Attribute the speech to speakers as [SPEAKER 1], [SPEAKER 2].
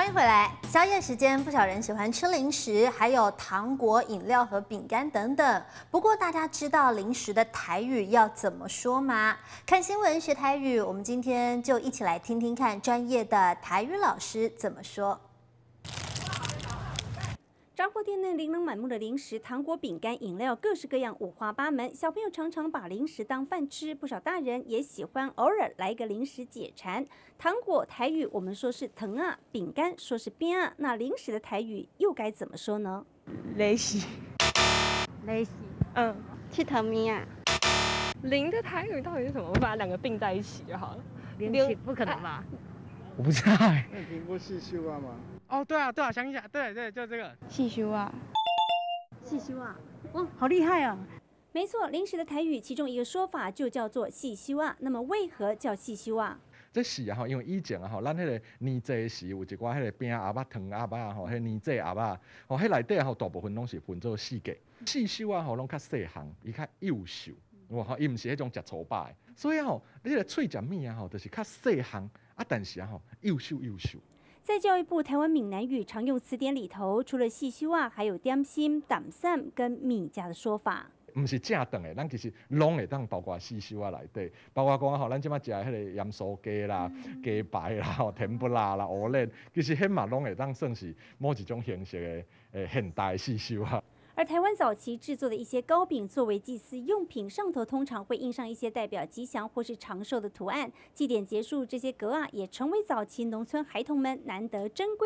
[SPEAKER 1] 迎回來。宵夜時間，不少人喜歡吃零食，還有糖果、飲料和餅乾等等。不過，大家知道零食的台語要怎麼說嗎？看新聞學台語，我們今天就一起來聽聽看專業的台語老師怎麼說。
[SPEAKER 2] 雜貨店內琳琅滿目的零食、糖果、餅乾、飲料，各式各樣，五花八門。小朋友常常把零食當飯吃，不少大人也喜歡偶爾來個零食解饞。糖果台語我們說是糖仔，餅乾說是餅仔，那零食的台語又該怎麼說呢？
[SPEAKER 3] 零食，
[SPEAKER 4] 零食，𨑨迌物仔。
[SPEAKER 3] 零的台語到底是什麼？我把兩個併在一起就好了。
[SPEAKER 4] 零食不可能吧？
[SPEAKER 5] 我不知道欸。
[SPEAKER 6] 你聽過四修啊嗎？
[SPEAKER 5] 哦，對啊，對啊，想起來，對對，就這個。
[SPEAKER 3] 四修啊，
[SPEAKER 4] 四修啊，哇，好厲害啊！
[SPEAKER 2] 沒錯，零食的台語其中一個說法就叫做四修仔。那麼為何叫四修仔？
[SPEAKER 7] 這是啊吼，因為以前啊吼，咱彼個年節時有一寡彼個餅仔盒仔、糖盒仔吼，彼個年節盒仔，吼，彼內底吼大部分攏是分做四格。四修仔吼攏較細項，伊較幼瘦，哇吼，伊毋是彼種食粗飽的，所以吼，你彼個喙食物仔吼，就是較細項啊，但是啊吼，幼瘦幼瘦。
[SPEAKER 2] 在教育部台灣閩南語常用詞典裡頭，除了四修仔，還有點心、淡散跟物食的說法。
[SPEAKER 7] 毋是正頓的，咱其實攏會當包括四修仔內底，包括講吼，咱這擺食的彼個鹽酥雞啦、雞排啦、吼甜不辣啦、芋身，其實彼嘛攏會當算是某一種形式的現代四修仔。
[SPEAKER 2] 而台灣早期製作的一些糕餅作為祭祀用品，上頭通常會印上一些代表吉祥或是長壽的圖案。祭典結束，這些糕仔也成為早期農村孩童們難得珍貴。